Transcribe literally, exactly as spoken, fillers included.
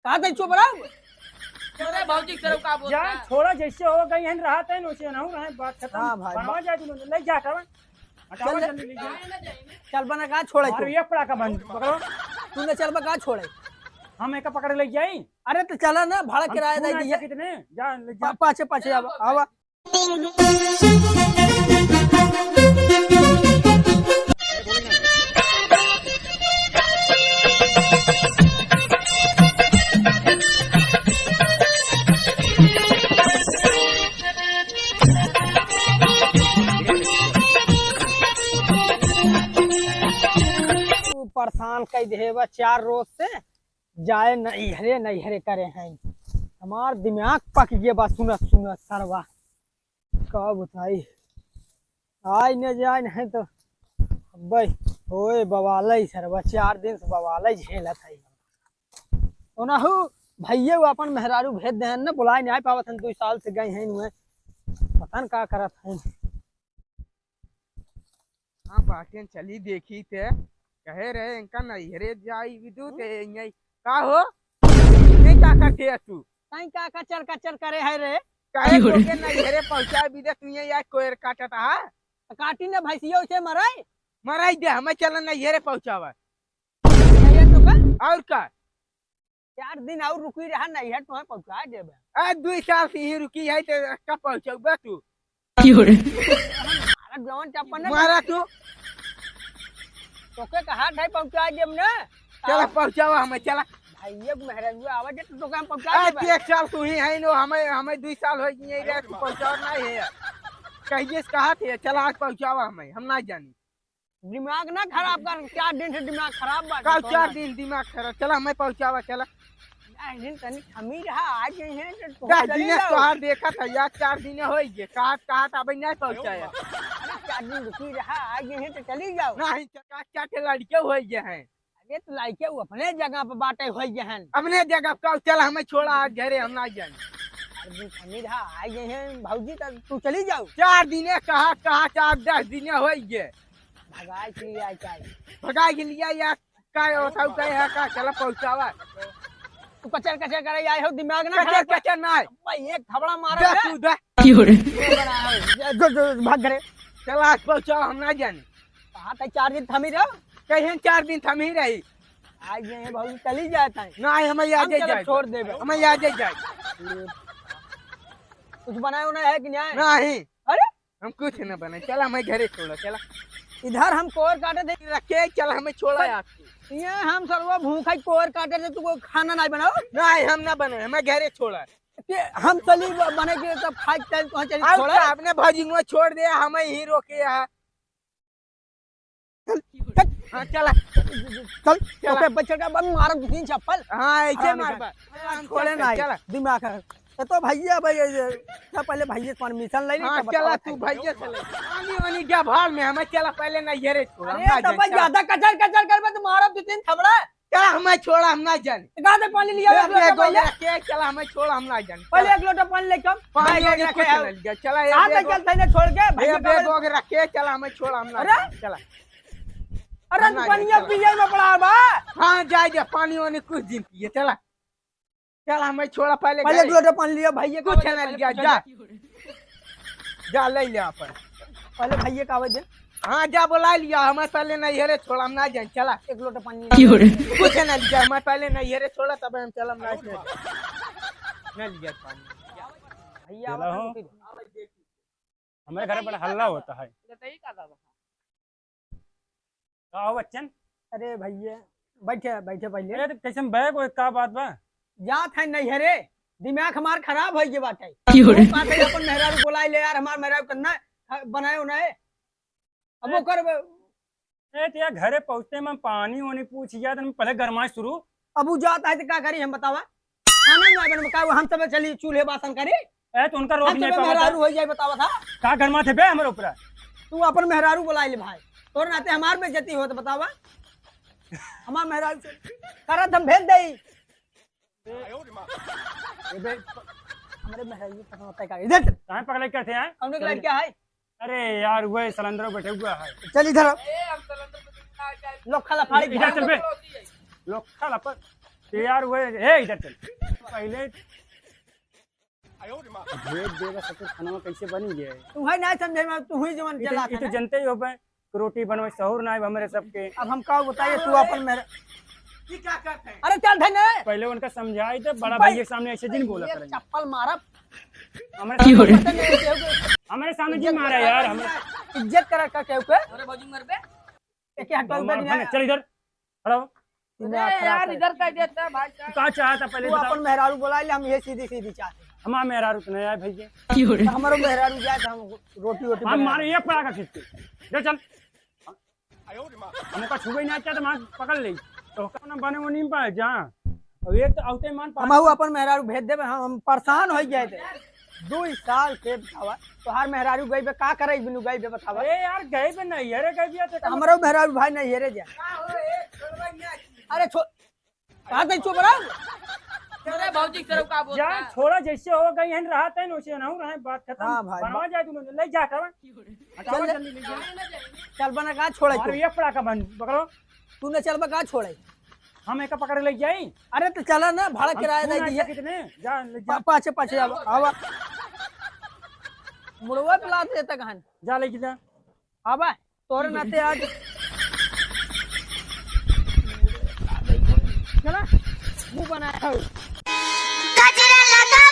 हाथ है चुप रहो। चल रे भौजी, सर का बोलता जा, है? छोड़ा, जैसे हो गई है, रहा है, वैसे ना हो रहा है, बात खत्म। हाँ भाई, बनवा बा- जा, तू ले जा, हटावा। हटावा, चल। जल्दी ले जा। चल बना, कहाँ छोड़े अरे तू? ये पड़ा का बंद पकड़ो। तूने चल बा, कहाँ छोड़े? हम एक पकड़ ले जाई। अरे तो चला ना, भाड़ा हम किराया दे तू ना दिए। ऐसे कितने? जा, ले जा। पा-, पाछे, पाछे आवा, आवा। तू परेशान कई देहे बा चार रोज से, जाए नैहरे नैहरे करे हैं। हमार दिमाग पक गया बा सुनत सुनत सरवा। का बताई, आइ न जाए नहीं तो अब्बे होए बवाले सरवा, चार दिन से बवाले झेलत है। ओनहु भैया वो अपन मेहरारू भेज देहन न, बुलाए नहीं पावत हन, दो साल से गए हैं इनमें, पता न का करत हैं। हाँ बाटेन, चली देखी ते। कहे रहे इनका नैहरे जाई विदु ते यही। का हो? नहीं का करते है तू? तई का कचर कचर करे है रे? काहे की हो रे? तोके नैहरे पहुँचा विदे, तू ये यार कोयर काटत हा? काटी ना भैंसिया उसे मराई। मराई दे, हमें चलन नैहरे पहुँचावा। नैहर तो का? और का? चार दिन और रुकी रहा, नैहर तुम्हें पहुँचा देबे। आ, दुई साल से ही रुकी है, तो कब पहुँचौबे तू? की हो रे? मारा जवन चप्पल ना मारा तू। तोके कहा था पहुँचा देब ना। चला, पहुँचावा हमें, चला। भाई, ये मेहरंगू आवा जे, तो तोके हम पहुँचा आ, देबे। एक साल तू ही है नो, हमें, हमें दुई साल हो गई है रे, तू पहुँचावा नहीं है। कहिए से कहा थे, चला आज पहुँचावा हमें, हम ना जानी। दिमाग ना खराब कर, चार दिन से दिमाग खराब बा। का तोर चार ना। दिन दिमाग खराब? चला, हमें पहुँचावा, चला। चार दिन तनी थमी रहा, आ गई है तो तू दस चली दिन जाओ। तोहार देखत है यार, चार दिन हो गए, कहा, कहा था अबे नहीं पहुँचाया। अरे, चार दिन रुकी रहा, आ गई है तो चली जाओ। नहीं, चार, चार ठे लड़के हो गए हैं। अरे, तो लड़के वो अपने जगह पे बाटे हो गए हैं। अपने जगह का, चल हमें छोड़ा आज घरे, हम ना जाए। चार दिन थमी रहा, आ गई है भौजी, तो तू चली जाओ। चार दिन कहा, कहा चार, दस दिन हो गए। भगाए के लिए आई चाहिए। भगाए के लिए यार, का होता है, का है, का चला पहुँचावा। तू कचर कचर करे आए हो, दिमाग ना कचर खराब कर। कचर ना है। भाई, एक थबड़ा मारा दे है। तू दे। की हो रे? ये बड़ा है। जो, जो, जो, भाग घरे। चला आज पहुँचावा, हम ना जाने। कहा था चार दिन थमी रहो। कहीं चार दिन थमी रही। आज ये भाई चली जाता है। ना, हमें याद हम ही चलो जाए। छोड़ देबे। हमें याद ही जाए। कुछ बनाए उनाए है कि नहीं? नहीं। अरे? हम कुछ न बने, चला हमें घरे छोड़ा, चला। इधर हम कोर काटे थे। रखे, चला हमें छोड़ा यार। ये हम सरवा भूखा ही कोर काटे थे, तू कोई खाना नहीं बनाओ? नहीं, हम ना बने, हमें घरे छोड़ा। के हम चली ब-, बने के तब खाए के टाइम कहाँ चली और छोड़ा? का, अपने भौजी को छोड़ दे, हमें ही रोके यहाँ। चल, चल। हाँ, चला। चल, चला। ओके, बच्चा का बम मारो, दो तीन चप्पल। हाँ, ऐसे हरामी मार का। बा। हम छोड़े चलते, नहीं, चला। दिमाग है। ये तो भैया, भाई, ये, ये, तो पहले भैया से permission ले ली, हाँ, तब चला बताओ तू भाई। भैया से ले। पानी वानी जा भाड़ में, हमें चला पहले नैहरे छोड़, हम अरे, ना तो जाए, भाई, चला। ज्यादा कचर कचर करबे तो मारो दो तीन थबड़ा। चला, हमें छोड़ा, हम ना जाने। कहाँ से पानी लिया ए, हुआ था बैग पहले? वगैरह के, चला, हमें छोड़ा, हम ना जाने। पहले चला। एक लोटा पानी लेके आओ। पानी बैग वानी रखे कुछ आओ। नहीं लिया, चला, ए, हाथ बैग लेके वगैरह चल, थैने छोड़ के, ए, भैया बैग का वगैरह के, चला, हमें छोड़ा, हम ना अरे? जाने, चला। अरे, हम ना पनिया जाने, चला। पिए में पड़ा बा। हाँ, जाए, जा, पानी वानी कुछ दिन पिए, चला। चला, हमें छोड़ा, पहले पहले घरे। एक लोटा पानी लिया, भैया का कुछ वजह नहीं पहले लिया, पूछा जा। जाए। जा, ले लिया अपन। पहले भैया का आवाज दे। हाँ, जा, बुला लिया, हमें पहले नैहरे छोड़ा, हम ना जाए, चला। एक लोटा पानी की हो रे? कुछ नहीं लिया, हमें पहले नैहरे छोड़ा, तब हम चलम ना जाए। नहीं लिया पानी। भैया चला आवाज हो। दे। हमारे घर बड़ा हल्ला होता है। बताइए का बाबा? का हो बच्चन? अरे भैया, बैठे, बैठे पहले। अरे तो कैसे में बैग हो, का बात बा? जात है नैहरे, दिमाग हमार खराब हो गए बाटे। की हो रे? वो बात है, अपन मेहरारू बुलाए ले यार, हमार मेहरारू करना है, बनाए उनाए। अब वो ए, कर ए, तो यार घरे पहुँचते में पानी वानी पूछ गया, तो पहले गरमाए शुरू। अब वो जात है तो का करी हम बतावा? खाना ना बन का, हम सब चली चूल्हे बासन करी। ए, तो उनका रोक हम नहीं सब पावा था। मेहरारू हो जाए, बतावा था। का गरमा थे बे हमरे ऊपर? तू अपन मेहरारू बुला ले भाई, तोर नाते हमार बेइज्जती होत, बतावा। हमार मेहरारू से करत हम भेज देई। ए बे, हमरे मेहरारू पसंद होता है का? इधर चल। कहाँ पकड़े करते हैं? हमने का लड़का है? अरे यार, वह सलंदरो बैठे हुआ है। चल इधर आ। लोग खाला फाड़ी इधर चल बे। लोग खाला पर। तैयार हुए, ए, इधर चल। पहले भेज देगा ससुर, खाना कैसे बनी गया है? तू है ना समझे में, तू ही जवन ई तो, चला ई तो था ना। जनते ही हो बे, रोटी बनवे सहूर ना है हमरे सबके। अब हम का बताइए, तू अपन मेहरा-, अरे चल धने। पहले उनका समझाई दे, बड़ा भाई, भाई के सामने ऐसे जिन बोला ये करेंगे। चप्पल मारब। हमरे सामने जिन मारा यार, हमरे इज्जत करा का केहू के? अरे भौजी मरबे। एक ही हटवा हाँ, दे दिया। चल इधर, खड़ा हो। दिमाग अरे खराब यार, कर। इधर का देता भाई साहब। तू का चाहता पहले तू बता। अपन मेहरारू बोला ले, हम ये सीधी सीधी चाहते हैं। हमार मेहरारू तो नहीं आए भैया। तो हमारो मेहरारू जाए तो हम रोटी वोटी हम बना मारे लें। एक पड़ाका खींच के। ले चल। हम ओका छुबे ना चाहते, मार पकड़ ले। तो ओका ना बने वो नीम पाए जा। अब एक तो औते मान हम हऊ अपन मेहरारू भेज देबे, हम, हम परेशान हो गए थे। दो साल से बतावा, तोहार मेहरारू गई बे, का करे बिनु गई बे बतावा? अरे यार, गई बे नहीं, अरे गई बे तो हमरो मेहरारू भाई नहीं, अरे जा। अरे छो-, कहाँ तक चुप रहा? अरे भौजी से का बोल जा, रहा? छोड़ा, जैसे हो गई है, रहा तैन वैसे ना हो रहा है, बात खत्म। हाँ भाई, बनवा बा- जाए तू, ले जा, हटावा। हटावा चल, जल्दी, ले जा। चल बना, कहाँ छोड़े अरे तू? ये पड़ा का बन, पकड़ो। तू न चल बा, कहाँ छोड़े? हम एका पकड़ ले जाई। अरे तो चला ना, भाड़ा हम किराया तू दे ना दिए। कितने? जा, ले जा। पा-, पाछे, पाछे आवा, आवा। मुड़वा बुला देता कहान। जा, ले जा। आवा, तोरे नाते आज। चला, मुंह बनाया है। गजरा लगा